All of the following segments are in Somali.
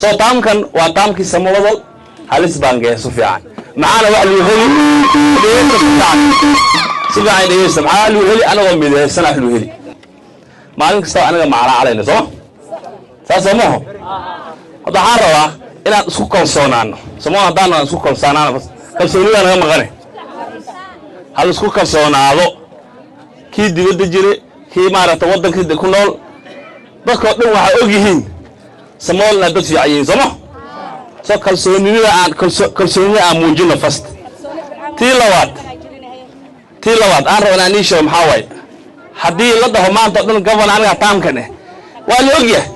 So termkan waa termkii Samawada halis baan geeya. Su fiican maxaana wax lagu heli? Dhegeysta si fiican, si fiican dhegeysta. Maxaa lagu heli? Anagoo midaysan wax lagu heli. Maalin kastaba anaga macalaacalayna, sooma saas soo maho? Hadda waxaan rabaa inaan isku kalsoonaano. Sooma haddaan isku kalsoonaano, kalsoonidaa naga maqane. Hal isku kalsoonaado, kii dibadda jire, kii maaragta waddanka ku nool, dadkao dhan waxaa og yihiin Samool inaad dad fiican yihiin, sooma? So kalsoonida aan kalsoonida aan muujino first. Tii labaad aan rabo inaan ii sheego maxaa waaye? Haddii la dhaho maanta o dhan governor aniga termkan eh, waa la ogyahay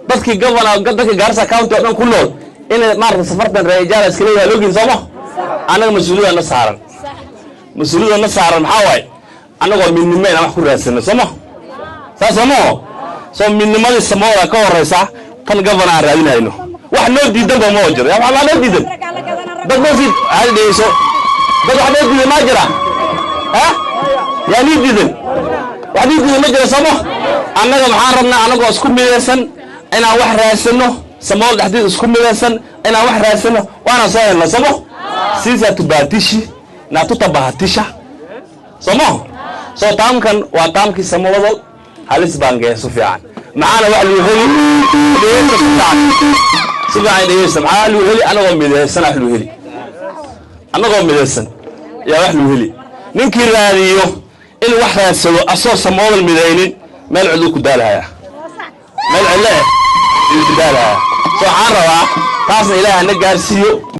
dadkii governor, dadkii Garissa County oo dhan ku nool inay maarata safartan reer Ijaara iska leeyahay. La ogyihin, sooma? Annaga mas-uuliyada na saaran, mas-uuliyada na saaran maxaa waaye? Annagoo midnimo inaan wax ku raadsano, sooma saas soo maho? Soo midnimadii Samooda ka horeysa tan governor aan raadinayno. Wax noo diidan ba ma jiro. Wax maa noo diidan? Dad noo sii hal dhegeyso. Dad wax noo diidan maa jira? Ha yaa nii diidan? Wax nii diidan ma jira, sooma? Annaga maxaan rabnaa? Annagoo isku midaysan inaan wax raadsano. Samool dhexdeed isku midaysan inaan wax raadsano, waana soo helno, somo? Sisi hatubahatishi na hatutabahatisha, somo? So termkan waa termkii Samawada halis baan geeya. Su fiican maxaana wax lagu heli? Dhegeysta si fiican, si fiican dhegeysta. Maxaa lagu heli? Anagoo midaysan wax lagu heli. Annagoo midaysan yaa wax lagu heli. Ninkii raadiyo in wax raadsado asoo Samoodan midaynin, meel cidluu ku daalahaya, meel cidle eh ayuu ku daalahaya. So waxaan rabaa taasna Ilaah na gaarsiiyo.